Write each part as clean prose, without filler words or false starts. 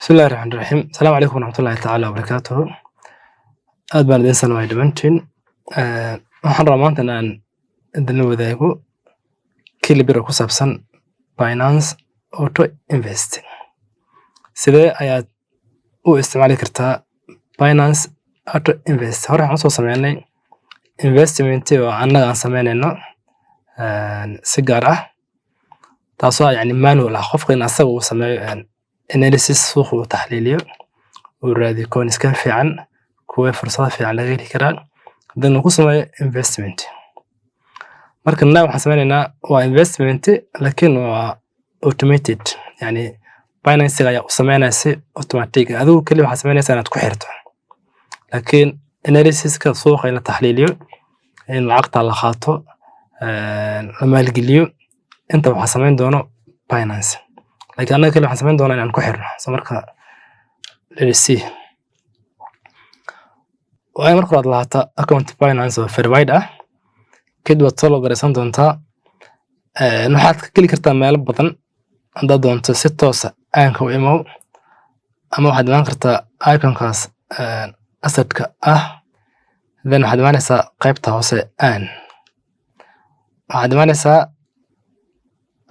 Bismillahi Raxmaani Raxiim. Asalaamu calaykum waraxmatullaahi tacaala wabarakaatuhu. Aad baan idin salaamay dhammaantiin. Waxaan rabaa maanta in aan idinla wadaago clip yar oo ku saabsan Binance Auto Invest. Sidee ayaad u isticmaali kartaa Binance Auto Invest? Hore waxaan usoo sameynay investment oo annaga aan sameynayno si gaar ah, taasoo ah yacni manual ah, qofka in asaga uu sameeyo analysis, suuqa uu taxliiliyo, uu raadiyo coins ka fiican, kuwa fursado fiican laga heli karaa, then uu ku sameeyo investment. Marka now waxaan sameynaynaa waa investment, laakiin waa automated, yani Binance ayaa u sameynaya si automatic ah. Adigu kaliya waxaad sameynaysaa inaad ku xirto, laakiin analysiska suuqa in la taxliiliyo, in lacagta la qaato, la maalgeliyo, inta waxaa sameyn doono Binance, laakiin annaga kaliya waxaan sameyn doonaa inaan ku xirno. So marka let's see. Waa in marka hore aad lahaataa account Binance oo verified ah, kadib waad soo log garaysan doontaa. Waxaad ka geli kartaa meelo badan. Haddaad doonto si toosa aanka u imow, ama waxaad imaan kartaa iconkaas assetka ah, then waxaad imaanaysaa qaybta hoose aan waxaad imaanaysaa.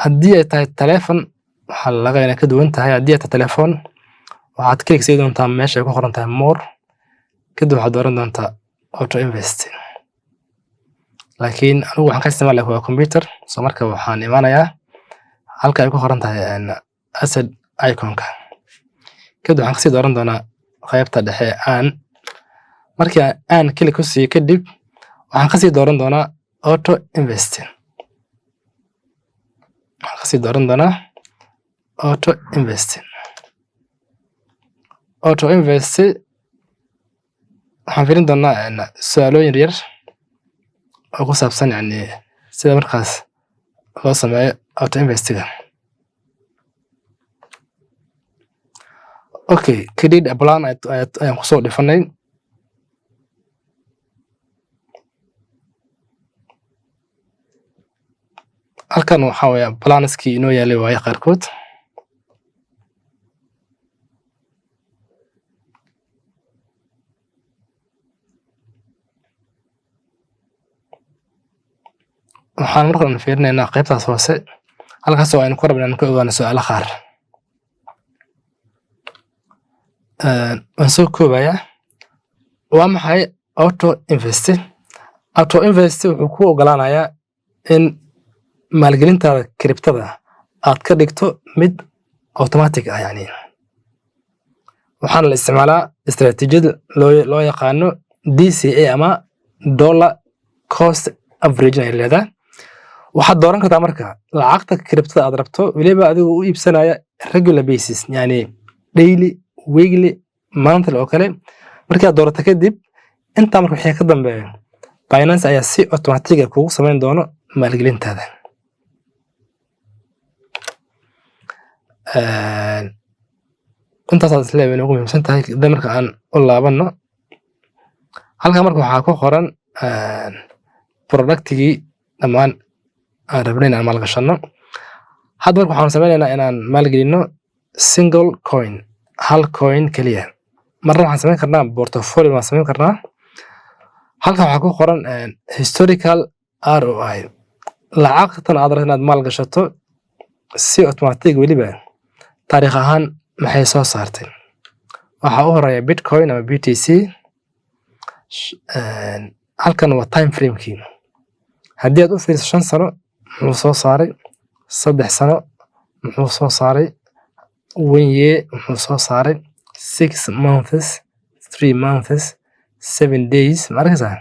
Haddii ay tahay telephone, waxaa laga inay ka duwan tahay. Haddii ay tahay telephone, waxaad click sii doontaa meesha ay ku qoran tahay more, kadib waxaad dooran doontaa auto invest. Laakiin anigu waxaan ka isticmaalaya waa computer, so marka waxaan imaanayaa halka ay ku qoran tahay asset iconka, kadib waxaan kasii dooran doonaa qaybta dhexe aan. Markii aan click ku siiyo kadib, waxaan kasii dooran doonaa auto invest. Waxaan kasii dooran doonaa auto invest. Auto invest waxaan fiirin doonaa su'aalooyin yar oo ku saabsan yani sida markaas loo sameeyo auto investiga. Okay, create a plan ayaan kusoo dhifanay. Halkan waxaa weeye planskii inoo yaalay waaye qaarkood. Waxaan marka hore fiirinaynaa qaybtaas hoose, halkaas oo aynu ku rabno inaan ka ogaano su'aalo qaar. Waan soo koobayaa. Waa maxay auto invest? Auto invest wuxuu kuu ogolaanayaa in maalgelintaada cryptada aad ka dhigto mid automatic ah. Yani waxaana la isticmaalaa istaraatiijiyad loo yaqaano DCA ama dollar cost average ay leedahay. Waxaad dooran kartaa marka lacagta cryptada aad rabto, weliba adigoo u iibsanaya regular basis, yani daily, weekly, monthly oo kale. Markii aad doorato kadib, intaa marka wixii ka dambeeya Binance ayaa si automatic ah kugu samayn doono maalgelintaada. Intaasaad isleeyahay inay ugu muhiimsan tahay. Hadda marka aan u laabano halkan, marka waxaa ku qoran productigii dhammaan aan rabnay inaan maalgashano. Hadda marka waxaan sameynaynaa inaan maalgelino single coin, hal coin keliya. Marna waxaan samayn karnaa portfolio, waan samayn karnaa. Halkan waxaa ku qoran historical ROI. Lacagtan aad rabto inaad maal gashato si automatic weliba, taariikh ahaan maxay soo saartay? Waxaa u horeeya Bitcoin ama BTC. Halkan waa time framekii. Haddii aad u fiiriso 5 sano muxuu soo saaray, 3 sano muxuu soo saaray, one year muxuu soo saaray, 6 months, 3 months, 7 days, ma arkaysaa?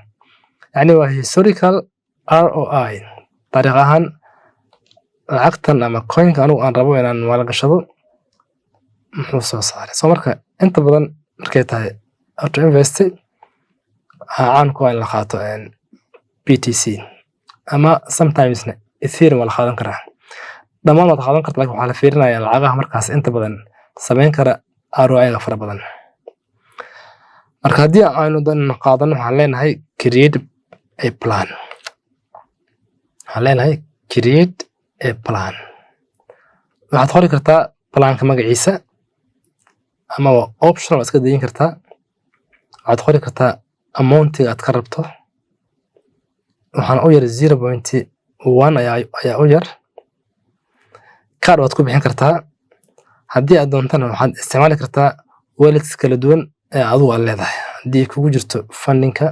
Yani waa historical ROI, taariikh ahaan lacagtan ama coinka anigu aan rabo inaan maalgashado muxuu soo saaray. So marka inta badan markay tahay auto invest, waxaa caan ku ah in la qaato BTC, ama sometimesna Ethereum waa la qaadan karaa. Dhammaan waad qaadan kartaa, laakiin waxaa la fiirinayaa lacagaha markaas inta badan samayn kara ROI-ga fara badan. Marka haddii aanu doonno qaadano, waxaan leenahay create a plan. Waxaan leenahay create a plan. Waxaad qori kartaa planka magaciisa Ama waa optional, waa iska dayin kartaa. Waxaad qori kartaa amountiga aad ka rabto. Waxaan u yar 0.1 ayaa u yar. Card waad ku bixin kartaa. Haddii aad doontana, waxaad isticmaali kartaa wallets kala duwan ee adigu aad leedahay, haddii ay kugu jirto fundingka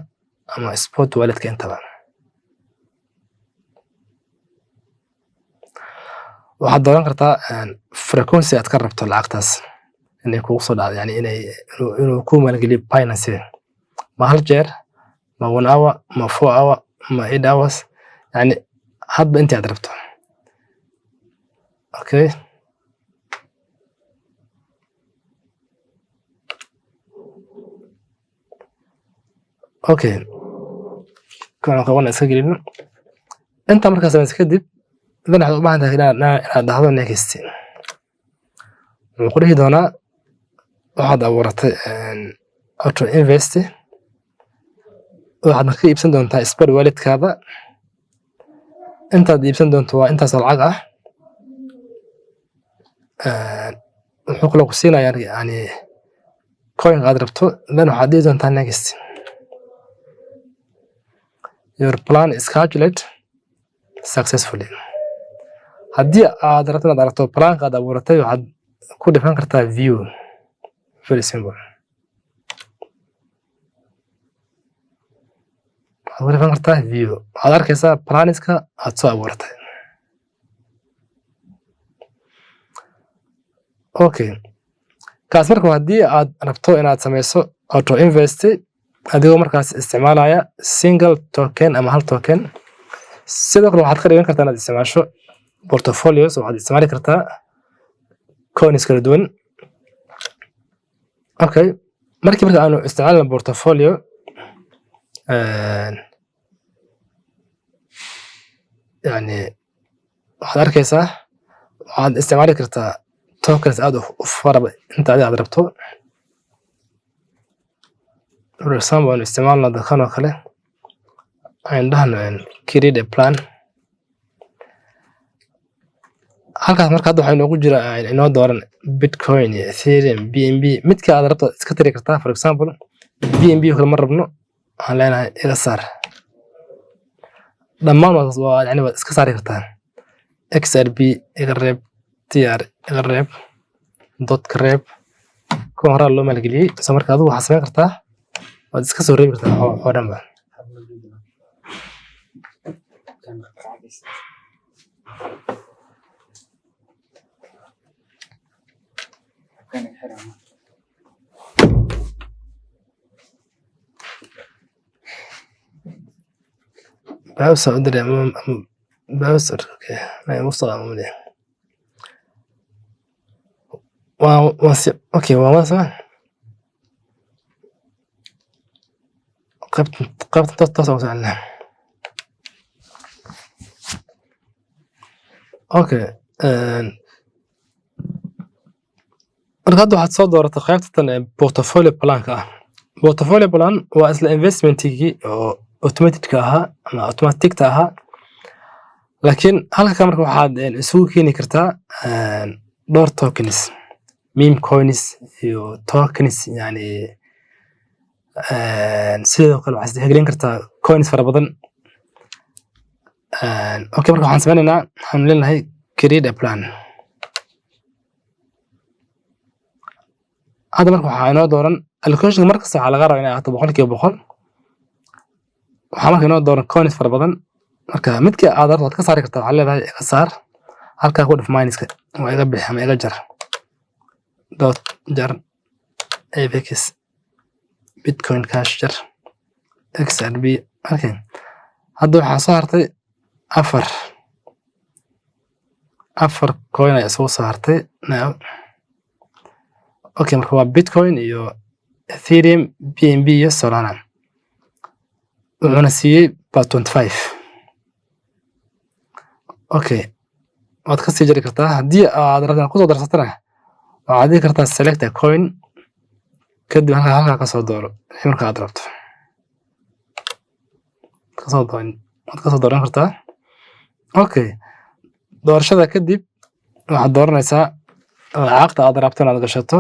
ama spot walletka intaba. Waxaad dooran kartaa frequency aad ka rabto lacagtaas inay kugu soo dhacdo, yani inuu ku maalgeliyo Binance: ma hal jeer, ma 1 hour, ma 4 hour, ma 8 hours, yani hadba intii aad rabto. Okay, kan qaban iska gelino. Inta markaa samaysa kadib, dan waxaad u baahan tahay inaad dhahdo next. Wuxuu ku dhihi doonaa waxaad abuuratay auto invest, waxaad marka iibsan doontaa spot walletkaada. Intaad iibsan doonto waa intaas oo lacag ah. Wuxuu kaloo ku siinayaa yani coin aad rabto. Then waxaad dhihi doontaa next. Your plan is calculated successfully. Haddii aad rabto inaad aragto planka aad abuuratay, waxaad ku dhifan kartaa view. Very simple, waxaad ku dhifan kartaa view, waxaad arkaysaa planiska aad soo abuuratay. Okay, kaas marka haddii aad rabto inaad sameyso auto invest adigoo markaas isticmaalaya single token ama hal token. Sidoo kale waxaad ka dhigan kartaa inaad isticmaasho portfolios, waxaad isticmaali kartaa coins kala duwan. Okay, marka aanu isticmaalna portfolio, yani waxaad arkaysaa waxaad isticmaali kartaa tokens aad u fara badan inta adiga aad rabto. For example, aanu isticmaalno kan oo kale, aynu dhahno create a plan. Halkaas marka hadda waxaa inoogu jira, inoo dooran Bitcoin iyo Ethereum, BNB. Midka aad rabto iska tiri kartaa. For example, BNB oo kale ma rabno, waxaan leenahay iga saar dhammaan. Waa yani waad iska saari kartaa. XRP iga reeb, TR iga reeb, dot ka reeb, kuwa horaa loo maalgeliyey. So marka adigu waxaad samayn kartaa, waad iska soo reebi kartaa oo dhanba. Kan qacdis. Kan xiran. Browser u diray ama browser. Okay, ma mustaqa ama male waa si. Okay, waa sama qaybta toos toos ugu soconaa. Okay, marka hadda waxaad soo dooratay qaybta tan ee portfolio planka ah. Portfolio plan waa isla investmentigii oo automatic ahaa ama automaticta ahaa, laakiin halka marka waxaad isugu keeni kartaa dhowr tokens, meme coins iyo tokens. Yani sidoo kale waxaad isdhexgelin kartaa coins fara badan. Okay, marka waxaan sameynaynaa, waxaan leenahay create a plan. Hadda marka waxaa inoo dooran allocation. Markasta waxaa laga rabaa inay ahaato 100%. Waxaa marka inoo dooran coins fara badan. Marka midkii aad rabto waad ka saari kartaa. Waxaad leedahay iga saar, halkaa ku dhif minuska, waa iga bixi ama iga jar. Dot jar, apex, Bitcoin Cash jar, XRP. Okay, hadda waxaa soo hartay afar coin ayaa isugu soo hartay now. Okay, marka waa Bitcoin iyo Ethereum, BNB iyo Solana. Wuxuuna siiyey ba 25. Okay, waad ka sii jari kartaa. Haddii aad rabto inaad kusoo darsatana, waxaad dhihi kartaa select a coin, kadib halkaa kasoo dooro wixii marka aad rabto. Kasoo dooran, waad kasoo dooran kartaa. Okay, doorashada kadib waxaad dooranaysaa lacagta aad rabto inaad gashato.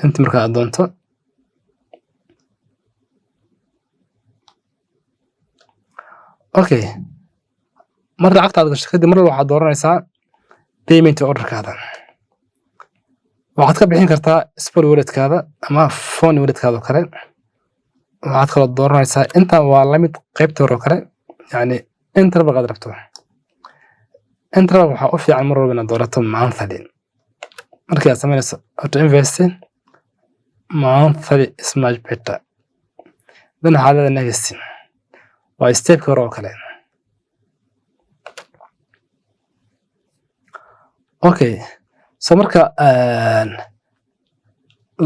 Inta markaa aad doonto. Okay, mar lacagta aad gasho kadib, mar walba waxaad dooranaysaa payment orderkaada. Waxaad ka bixin kartaa spot walletkaada ama phone walletkaada oo kale. Waxaad kaloo dooranaysaa, intan waa lamid qaybta hore oo kale, yani interval aad rabto. Interval waxaa u fiican mar walba inaad doorato monthly. Markii aad samaynayso auto invest, monthly is much better. Then waxaad leedahay next. Waa stepka hore oo kale. Okay, so marka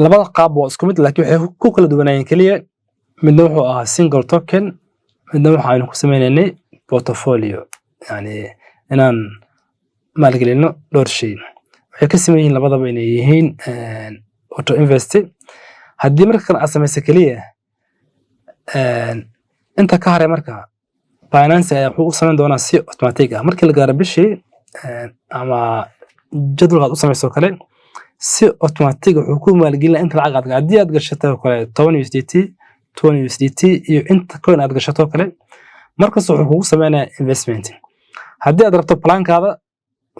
labada qaab waa isku mid, laakiin waxay ku kala duwanaayeen keliya midna wuxuu ahaa single token, midna waxaynu ku sameynaynay portfolio, yani inaan maalgelino dhowr shay. Waxay ka siman yihiin labadaba inay yihiin auto invest. Haddii marka kale aad samayso keliya inta ka haray, marka Binance ayaa wuxuu u samayn doonaa si automatic ah. Markii la gaaro bishii ama jadwalka aad u samayso kale, si automatic wuxuu ku maalgelinaya inta lacag aad haddii aad gashatay oo kale 10 USDT, 20 USDT iyo inta coin aad gashato kale, markasta wuxuu kugu sameynayaa investment. Haddii aad rabto plankaada,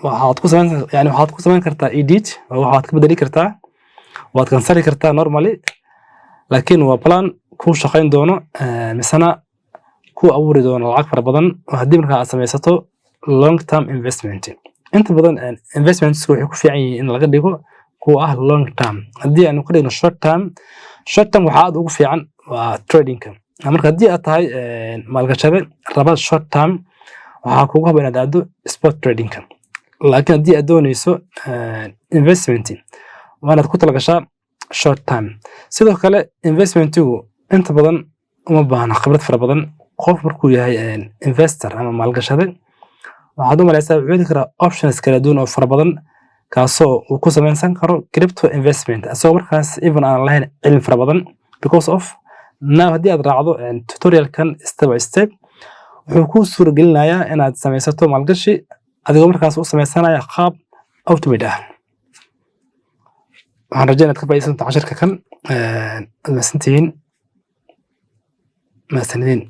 waxaad ku samayn, yani waxaad ku samayn kartaa edit oo waxaad ka bedeli kartaa, waad canceli kartaa normally, laakiin waa plan kuu shaqayn doono, misena ku abuuri doono lacag fara badan oo haddii markaa aad samaysato long term investment. Inta badan investments waxay ku fiican yihiin in laga dhigo kuwa ah long term. Haddii aanu ka dhigno short term, short term waxaa aad ugu fiican waa tradingka. Marka haddii aad tahay maalgashade raba short term, waxaa kugu habboon inaad aado spot tradingka. Laakiin haddii aad dooneyso investment, waa inaad ku talagashaa short term. Sidoo kale investmentigu inta badan uma baahna khibrad fara badan. Qof markuu yahay investor ama maalgashade, waxaad u malaysaa wuxuu heli karaa options kala duwan oo fara badan, kaasoo uu ku samaysan karo crypto investment isagoo markaas even aan lahayn cilmi fara badan, because of now haddii aad raacdo tutorialkan step by step, wuxuu kuu suuragelinayaa inaad samaysato maalgashi adigoo markaas u samaysanaya qaab automate ah. Waxaan rajeynaya inaad ka faa'iidaysan doonto casharka kan. Aad mahadsantihiin, mahadsanidin.